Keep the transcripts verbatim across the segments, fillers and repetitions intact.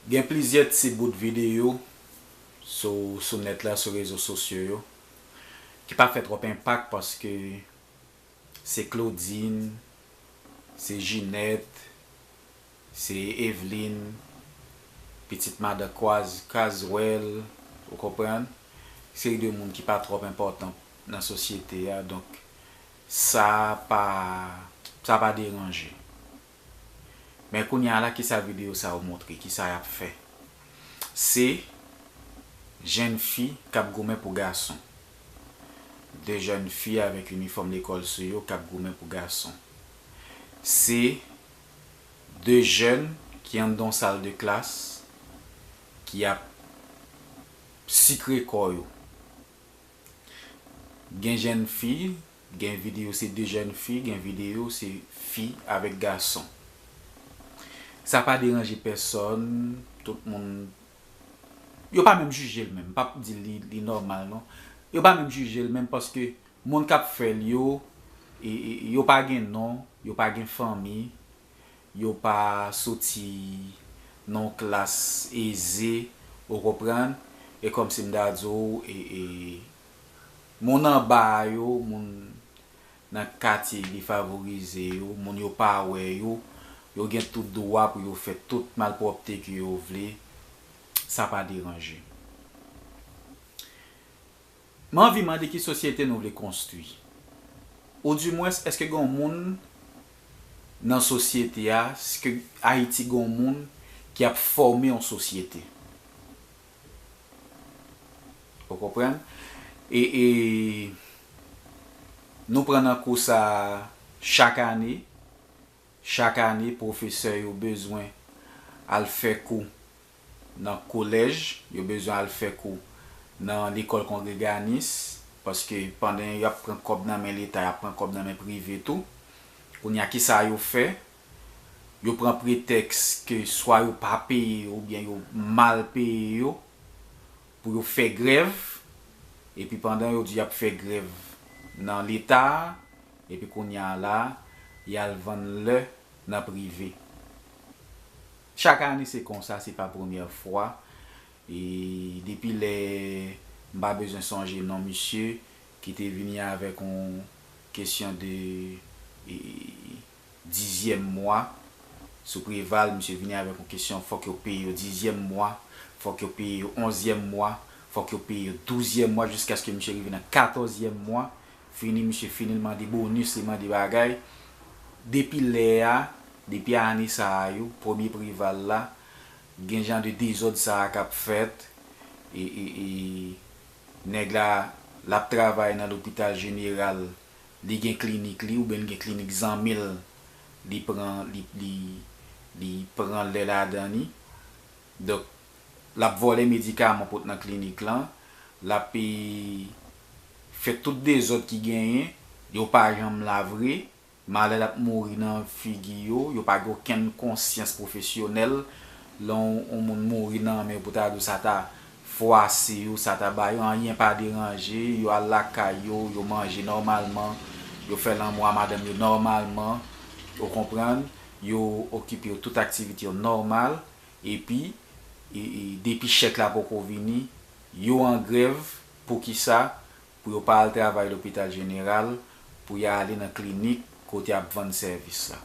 Gen plizyè ti bout videyo sou, sou nèt la, sou rezo sosyo yo, ki pa fè twòp enpak paske se Claudine, se Ginette, se Eveline, pitit madan Kwaz, Kazwèl, ou konprann? Seri de moun ki pa twòp enpòtan nan sosyete a, donk sa pa, sa pa deranje. Men kounye a la, kisa videyo sa yo montre, kisa y ap fè? Se jèn fi k ap goumen pou gason. De jèn fi avèk inifòm lekòl sou yo k ap goumen pou gason. Se de jèn ki anndan yon sal de klas ki ap sikre kò yo. Gen jèn fi, gen videyo se de jèn fi, gen videyo se fi avèk gason. Sa pa deranje pèsòn, tout moun, yo pa menm jije l menm, m p ap di li, li nòmal non. Yo pa menm jije l menm paske moun k ap fè l yo, e, e, yo pa gen non, yo pa gen fanmi, yo pa soti nan yon klas eze, ou konprann? E kòmsi m ta di w, e, e, moun anba a yo, moun nan katye defavorize yo, moun yo pa wè yo, yo gen tout dwa pou yo fè tout malpwòpte ke yo vle, sa pa deranje. M anvi mande ki sosyete nou vle konstwi. Oudimwens, èske gen yon moun nan sosyete a, èske Ayiti gen yon moun ki ap fòme yon sosyete? Ou konprann? E, e nou pran nan kou sa chak ane. Chak ane, pwofesè yo bezwen al fè kou nan kolèj, yo bezwen al fè kou nan lekòl kongreganis, paske pandan y ap pran kòb nan men Leta, y ap pran kòb nan men prive tou. Kounye a, kisa yo fè? Yo pran pretèks ke swa yo pa peye yo oubyen yo mal peye yo pou yo fè grèv, epi pandan yo di y ap fè grèv nan Leta a, epi kounye a la, y al vann lè nan prive. Chak ane se konsa, se pa premyè fwa. E depi lè, m pa bezwen sonje non misye ki te vini avèk yon kesyon de, e, dizyèm mwa. Sou Preval, misye vini avèk yon kesyon, fòk yo peye yo dizyèm mwa, fòk yo peye yo onzyèm mwa, fòk yo peye yo douzyèm mwa, jiskaske misye rive nan katòzyèm mwa. Fini, misye fini, li mande bonis, li mande bagay. Depi lè a, depi ane sa a yo, premye Preval la, gen jan de dezòd sa a k ap fèt. E, e, e, nèg la, l ap travay nan lopital jeneral, li gen klinik li, oubyen li gen klinik zanmi l, li pran, li, li, li pran lè ladan li. Donk, l ap vòlè medikaman pou t nan klinik lan, l ap, e, fè tout dezòd ki genyen, yo pa janm la vre, malè l ap mouri nan figi yo, yo pa gen okenn konsyans pwofesyonèl. Lè yon, yon moun mouri nan men yo pou ta di w sa ta fwase yo, sa ta ba yo, anyen pa deranje, yo al lakay yo, yo manje nòmalman, yo fè lanmou a madanm yo nòmalman, ou konprann, yo okipe yo tout aktivite yo nòmal, epi, e, e, depi chèk la poko vini, yo an grèv, poukisa? Pou yo pa al travay lopital jeneral, pou y ale nan klinik kote y ap vann sèvis la.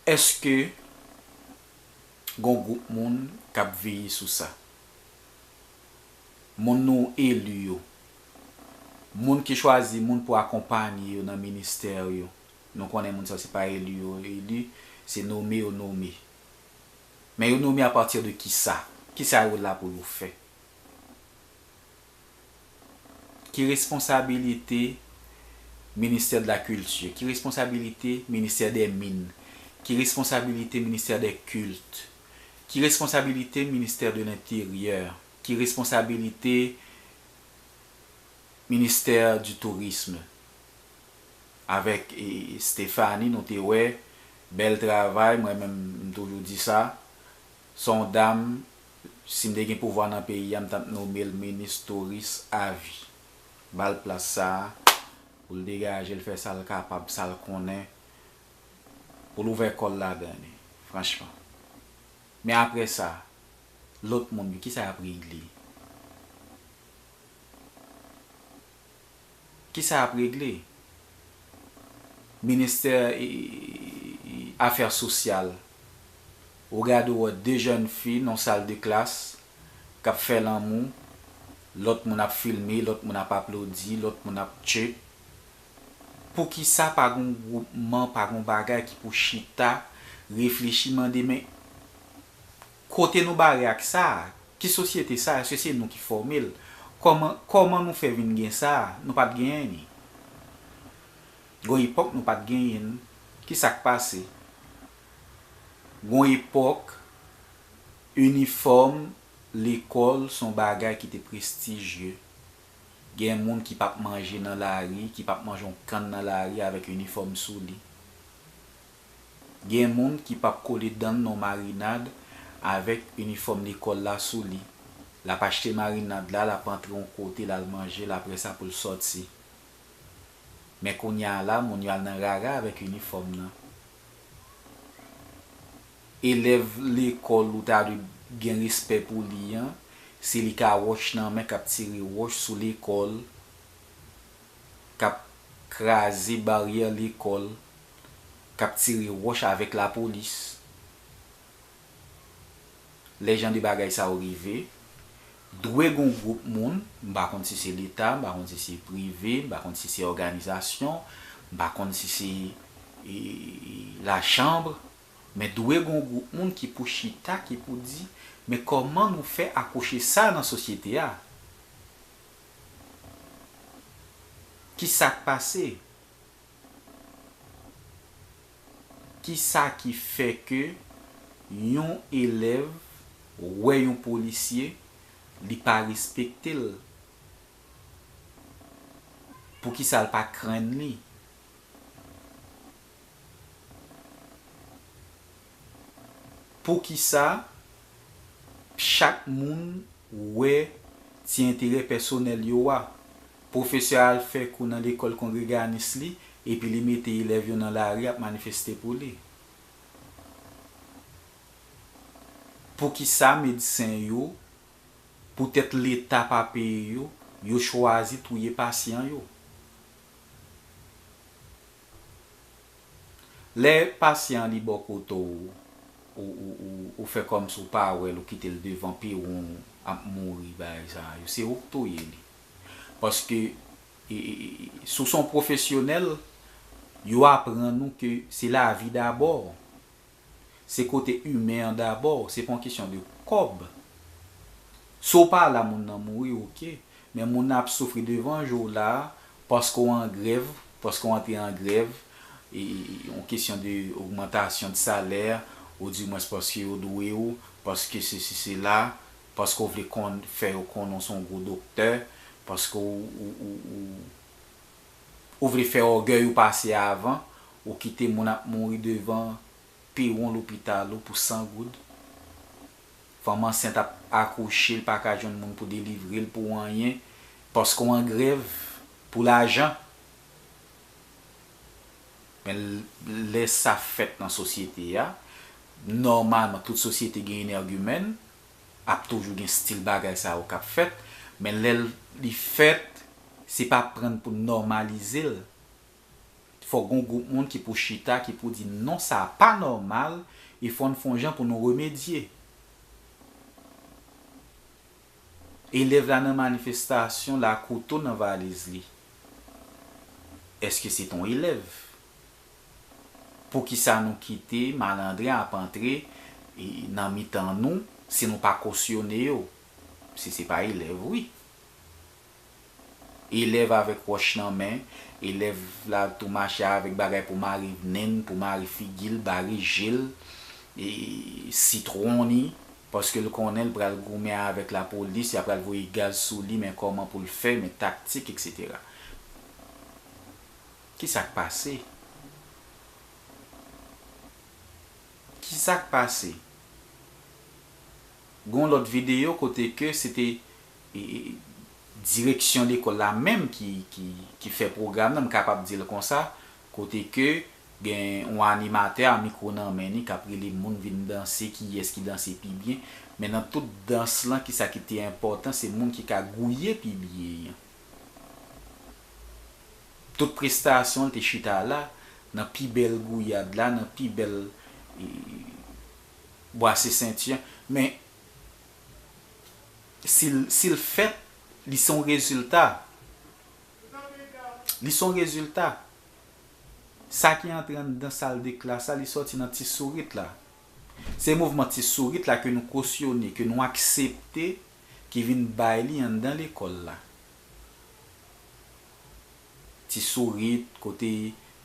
Èske gon gwoup moun k ap veye sou sa? Moun nou eli yo, moun ki chwazi moun pou akonpanye yo nan ministè yo, nou konnen moun sa yo se pa eli yo eli, se nome yo nome. Men yo nome apati de kisa? Kisa yo la pou yo fè? Ki responsabilite ministè de la kilti? Ki responsabilite ministè dè min? Ki responsabilite ministè dè kilt? Ki responsabilite ministè de lenteryè? Ki responsabilite ministè di tourism? Avèk, e, Stephanie, nou te wè, bèl travay, mwen menm, m toujou di sa. Se yon dam, si m te gen pouvwa nan peyi a, m t ap nome l minis touris avi. Ba l plas sa a, pou l degaje l, fè sa l kapab, sa l konnen, pou l ouvè kò l ladan li, franchman. Men apre sa, lòt moun yo, kisa y ap regle? Kisa y ap regle? Ministè, e, e, e, Afè Sosyal, ou gade, ou wè de jèn fi nan sal de klas k ap fè lanmou, lòt moun ap filme, lòt moun ap aplodi, lòt moun ap tchèp. Poukisa pa gen yon gwoupman, pa gen yon bagay ki pou chita, reflechi, mande, men kote nou bare ak sa a? Ki sosyete sa a? Èske se nou ki fòme l? Kòman, kòman nou fè vin gen sa a? Nou pa t genyen ni. Gon epòk nou pa t genyen l. Kisa k pase? Gon epòk, inifòm lekòl se yon bagay ki te prestijye. Gen moun ki p ap manje nan lari, ki p ap manje yon kann nan lari avèk inifòm sou li. Gen moun ki p ap kole dan l nan yon marinad avèk inifòm lekòl la sou li. L ap achte marinad la, l ap antre yon kote, l al manje l, apre sa pou l sòti. Men kounye a la, moun yo al nan rara avèk inifòm nan. Elèv lekòl ou ta dwe gen respè pou li an, se li k a wòch nan men, k ap tire wòch sou lekòl, k ap kraze baryè lekòl, k ap tire wòch avèk lapolis. Lè jan de bagay sa yo rive, dwe gon gwoup moun, m pa konn si se Leta, m pa konn si se prive, m pa konn si se òganizasyon, m pa konn si se, e, lachanm, men dwe gon gwoup moun ki pou chita, ki pou di, men kòman nou fè akouche sa nan sosyete a? Kisa k pase? Kisa ki fè ke yon elèv wè yon polisye, li pa respekte l? Poukisa l pa krenn li? Poukisa chak moun wè ti enterè pèsonèl yo a? Pwofesè a al fè kou nan lekòl kongreganis li, epi li mete elèv yo nan lari ap manifeste pou li. Poukisa medsen yo, poutèt Leta pa peye yo, yo chwazi touye pasyan yo? Lè pasyan li bò kote w, ou, ou, ou, ou fè kòmsi w pa wè l, ou kite l devan pewon ap mouri, bagay sa yo, se ou k touye li. Paske, e, e, e, si w se yon pwofesyonèl, yo aprann ou ke se lavi dabò. Se kote imen an dabò, se pa yon kesyon de kòb. Si w pa la, moun nan mouri, oke. Men moun nan ap soufri devan je w la, paske w an grèv, paske w antre an grèv, e, e, e, yon kesyon de ogmantasyon de salè, odimwens paske yo dwe w, paske sesi, sela, paske w vle konn, fè yo konnen w se yon gwo doktè, paske w, ou, ou, ou, ou vle fè ògèy ou pase avan, ou kite moun ap mouri devan pewon lopital ou pou san goud. Fanm ansent ap akouche, l pa ka jwenn moun pou delivre l pou anyen, paske w an grèv pou lajan. Men l-, lè sa fèt nan sosyete a, nòmalman, tout sosyete gen enègimèn, ap toujou gen stil bagay sa yo k ap fèt, men lè l-, li fèt, se pa pran n pou n nòmalize l. Fòk gon gwoup moun ki pou chita, ki pou di, "Non, sa pa nòmal, e fò n fè yon jan pou nou remedye." Elèv la nan manifestasyon la, kouto nan valiz li. Èske se t on elèv? Poukisa nou kite malandren ap antre, e, nan mitan nou, si nou pa kosyone yo? Si se pa elèv, wi. Elèv avèk wòch nan men, elèv la tou mache avèk bagay pou mare nen l, pou mare figi l, bare je l, e, sitwon li, paske l konnen l pral goumen avèk lapolis, y a pral voye gaz sou li, men kòman pou l fè, men taktik, etsetera. Kisa k pase? Kisa k pase? Gon lòt videyo kote ke se te, e, e, direksyon lekòl la menm ki, ki, ki fè pwogram nan, m kapab di l konsa, kote ke Gen yon animatè a mikwo nan men li k ap rele moun vin danse, kiyès ki danse pi byen. Men nan tout dans lan, kisa ki te enpòtan, se moun ki ka gouye pi byen an. Tout prestasyon l te chita la, nan pi bèl gouyad la, nan pi bèl, e, bwase senti an. Men, si l, si l fèt, li se yon rezilta. Li se yon rezilta. Sa ki antre anndan sal de klas la, li sòti nan ti sourit la. Se mouvman ti sourit la ke nou kosyone, ke nou aksepte, ki vin bay li anndan lekòl la. Ti sourit, kote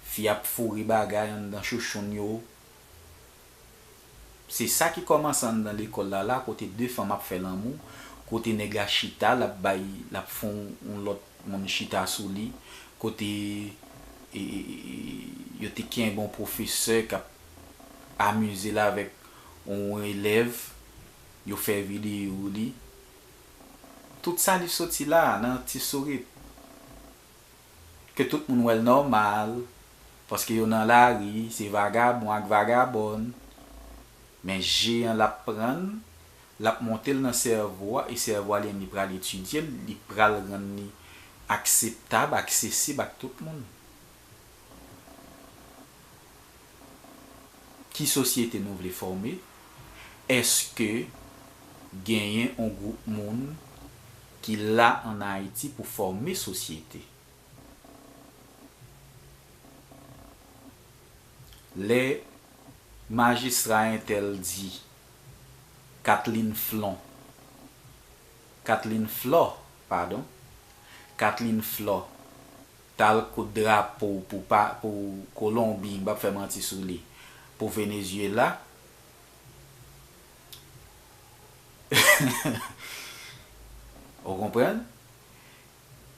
fi ap foure bagay anndan chouchoun yo. Se sa ki kòmanse anndan lekòl la, la, kote de fanm ap fè lanmou, kote nèg la chita, l ap bay, l ap fè yon, yon lòt moun chita sou li, kote, e, e, e, yo te kenbe yon pwofesè k ap amize l avèk yon elèv, yo fè videyo li. Tout sa li soti la, nan ti sourit. Ke tout moun wè l nòmal, paske yo nan lari, se vagabon ak vagabòn. Men je an l ap pran, l ap monte l nan sèvo a, e sèvo a li menm li pral etidye l, li pral rann li akseptab, aksesib ak tout moun. Ki sosyete nou vle fòme? Èske genyen yon gwoup moun ki la ann Ayiti pou fòme sosyete? Lè majistra entèl di Kathleen Flon, Kathleen Flò, padon, Kathleen Flò, t al koud drapo pou pa, pou Kolonbi, m p ap fè manti sou li, pou Venezyela. Ou konprann?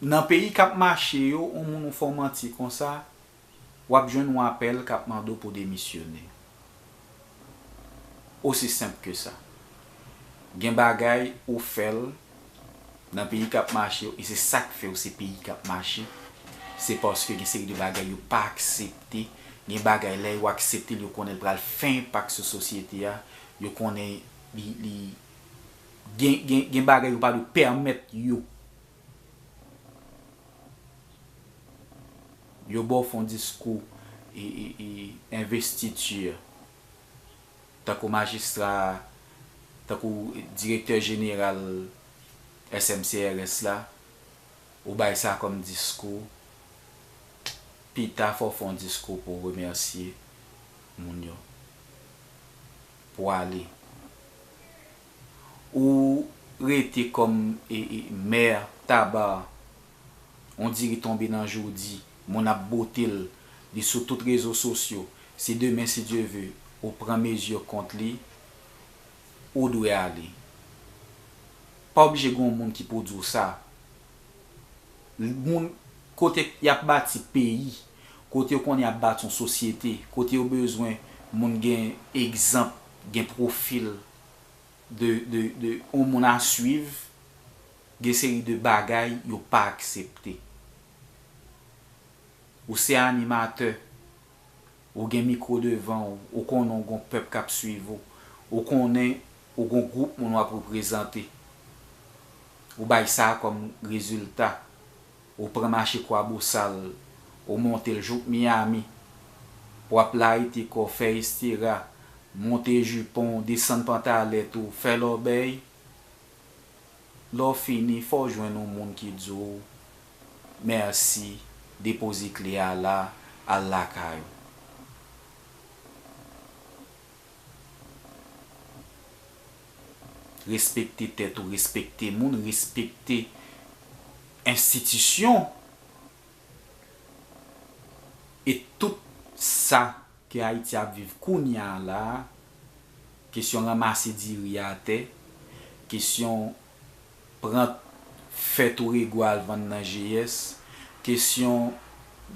Nan peyi k ap mache yo, yon moun ou fè w manti konsa, w ap jwenn yon apèl k ap mande w pou demisyone. Osi senp ke sa. Gen bagay ou fè l nan peyi k ap mache yo, e se sa k fè w se peyi k ap mache. Se paske gen seri de bagay yo pa aksepte. Gen bagay lè yo aksepte l, yo konnen l pral fè enpak sou sosyete a. Yo konnen li, li, gen, gen, gen bagay yo pa dwe pèmèt yo. Yo ba w fè yon diskou e, e, e, envestiti, tankou majistra, tankou direktè jeneral S M C R S la, ou bay sa kòm diskou, pita fò w fè yon diskou pou w remèsye moun yo, pou w ale. Ou rete kòm, e, e, mè Taba, on diri tonbe nan jodi, moun ap bote l, li sou tout rezo sosyo. Si demen, si Dye ve, ou pran mezi kont li, ou dwe ale. Pa oblije gen yon moun ki pou di w sa. Moun, kote y ap bati peyi, kote yo konnen y ap bati yon sosyete, kote yo bezwen moun gen egzanp, gen pwofil de, de, de yon moun a swiv, gen seri de bagay yo pa aksepte. Ou se animatè, ou gen mikwo devan w, ou konnen w gon pèp k ap swiv ou, ou konnen ou gon gwoup moun w ap reprezante. Ou bay sa kòm rezilta. Ou pran mache Kwabosal, ou monte l jouk Miami, pou w ap layite kò, fè estera, monte jipon, desann pantalèt ou, fè lòbèy. Lè w fini, fò w jwenn yon moun ki di w mèsi, depoze kle a la, al lakay ou. Respekte tèt ou, respekte moun, respekte enstitisyon. E tout sa ke Ayiti ap viv kounye a la, kesyon ranmase diri atè, kesyon pran fè tourego al vann nan G S, kesyon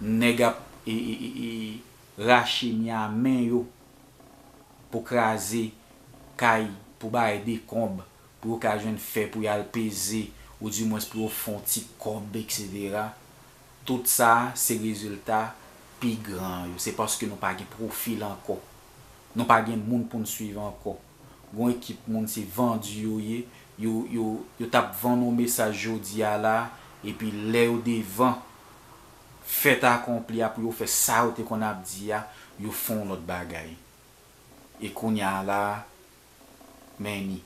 nèg ap e, e, e, e, rache mi a men yo pou kraze kay, pou bay dekonb, pou yo ka jwenn fè pou y al peze, oudimwens pou yo fè yon ti kòb, etsetera. Tout sa se rezilta pi gran yo. Se paske nou pa gen pwofil ankò. Nou pa gen moun pou n swiv ankò. Gon ekip moun se vandi yo ye. Yo, yo, yo t ap vann yon mesaj jodi a la, epi lè yo devan fèt akonpli a pou yo fè sa yo te konn ap di a, yo fè yon lòt bagay. E kounye a la, men ni.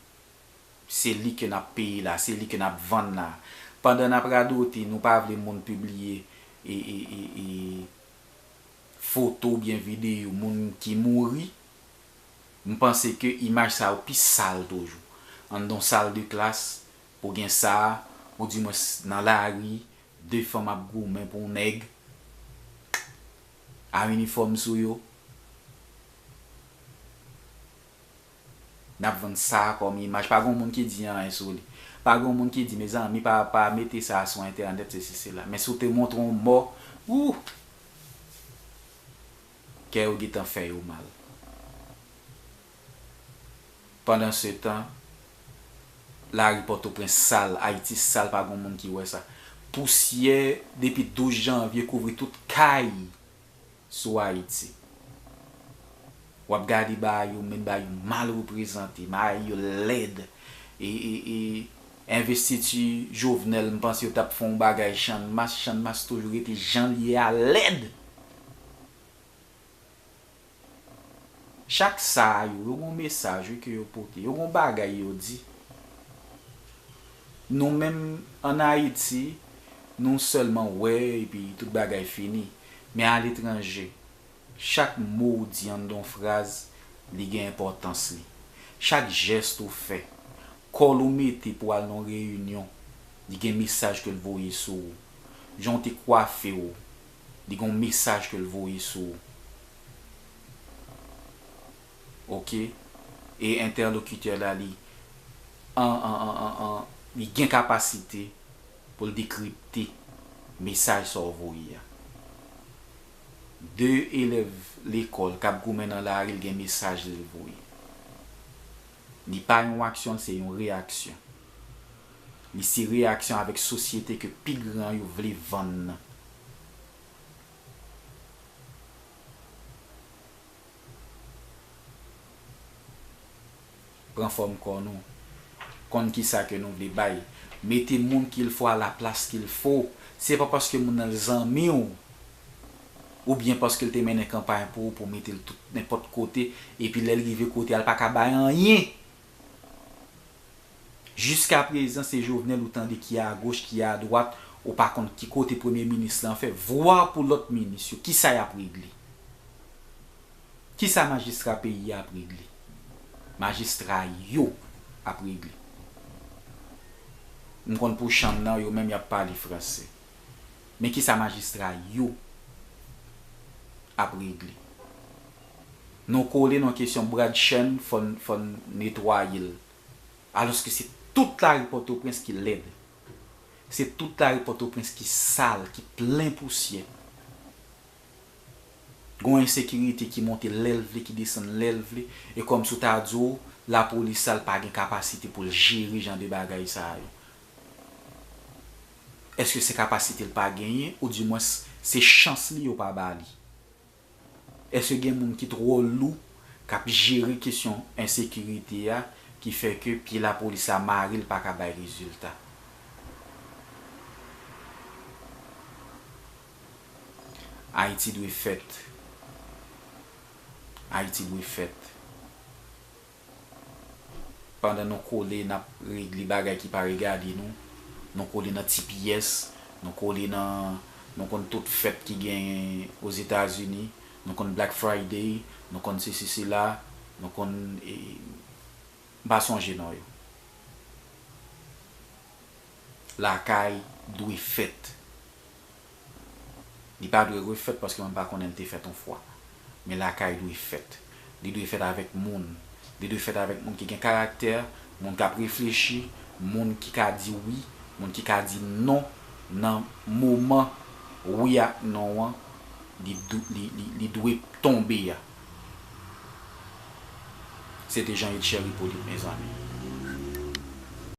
Se li ke n ap peye la, se li ke n ap vann la. Pandan n ap radote, nou pa vle moun pibliye e, e, e, e foto oubyen videyo moun ki mouri, m panse ke imaj sa yo pi sal toujou. Anndan yon sal de klas, pou gen sa, oudimwens nan lari, de fanm ap goumen pou yon nèg a inifòm sou yo. N ap vann sa kòm imaj. Pa gen moun ki di anyen sou li. Pa gen moun ki di, mezanmi, pa, pa mete sa sou entènèt, sesi, sela. Men si w te montre yon mò, ou, kè yo gentan fè yo mal. Pandansetan, lari Pòtoprens sal, Ayiti sal, pa gen moun ki wè sa. Pousyè depi douz janvye kouvri tout kay sou Ayiti. W ap gade bagay yo, men bagay yo mal reprezante, bagay yo lèd. E, e, e, envestiti Jovenel, m panse yo t ap fè yon bagay Channmas, Channmas toujou rete jan l ye a, lèd. Chak sa a yo, yo gon mesaj, wi, ke yo pote. Yo gon bagay yo di. Nou menm, ann Ayiti, nou sèlman wè, epi tout bagay fini. Men aletranje, chak mo w di anndan yon fraz, li gen enpòtans li. Chak jès ou fè, kòl ou mete pou al nan yon reyinyon, li gen mesaj ke l voye sou ou. Jan w te kwafe w, li gen yon mesaj ke l voye sou ou. Oke? E entèlokitè la, li, an, an, an, an, an, li gen kapasite pou l dekripte mesaj sa w voye a. De elèv lekòl k ap goumen nan lari, l gen mesaj li voye. Li pa yon aksyon, se yon reyaksyon. Li se reyaksyon avèk sosyete ke pi gran yo vle vann nan. Pran fòm kò nou. Konn kisa ke nou vle bay. Mete moun qu'il faut à la place qu'il faut. Se pa paske moun nan zanmi w, oubyen paske l te mennen kanpay pou ou, pou w mete l tout nenpòt kote, epi lè l rive kote a, l pa ka bay anyen. Jiskaprezan, se Jovenel ou tande ki agoch, ki adwat, ou pa konn ki kote premye minis lan fè. Vwa pou lòt minis yo, kisa y ap regle? Kisa majistra peyi a ap regle? Majistra yo ap regle. M konn pou chanm nan, yo menm y ap pale franse. Men kisa majistra yo ap regle? Nou kole nan kesyon Brad Chen, fò n, fò n netwaye l. Alòske se tout lari Pòtoprens ki lèd. Se tout lari Pòtoprens ki sal, ki plen pousyè. Gon ensekirite ki monte lè l vle, ki desann lè l vle, e kòmsi w ta di w, lapolis sal pa gen kapasite pou l jere jan de bagay sa yo. Èske se kapasite l pa genyen, oudimwens se chans li yo pa ba li? Èske gen moun ki twò lou k ap jere kesyon ensekirite a ki fè ke pye lapolis la mare, l pa ka bay rezilta? Ayiti dwe fèt. Ayiti dwe fèt. Pandan nou kole n ap regle bagay ki pa regade nou, nou kole nan T P S, nou kole nan, nou konn tout fèt ki genyen Ozetazini, nou konn Black Friday, nou konn sesi sela, nou konn, e, m pa sonje non yo. Lakay dwe fèt. Li pa dwe refèt paske mwen pa konnen l te fèt yon fwa. Men lakay dwe fèt. Li dwe fèt avèk moun. Li dwe fèt avèk moun ki gen karaktè, moun k ap reflechi, moun ki ka di wi, moun ki ka di non nan moman wi ak non an li, dou- li, li, li dwe tonbe a. Se te Jean Yves Chère Hyppolite, mezanmi.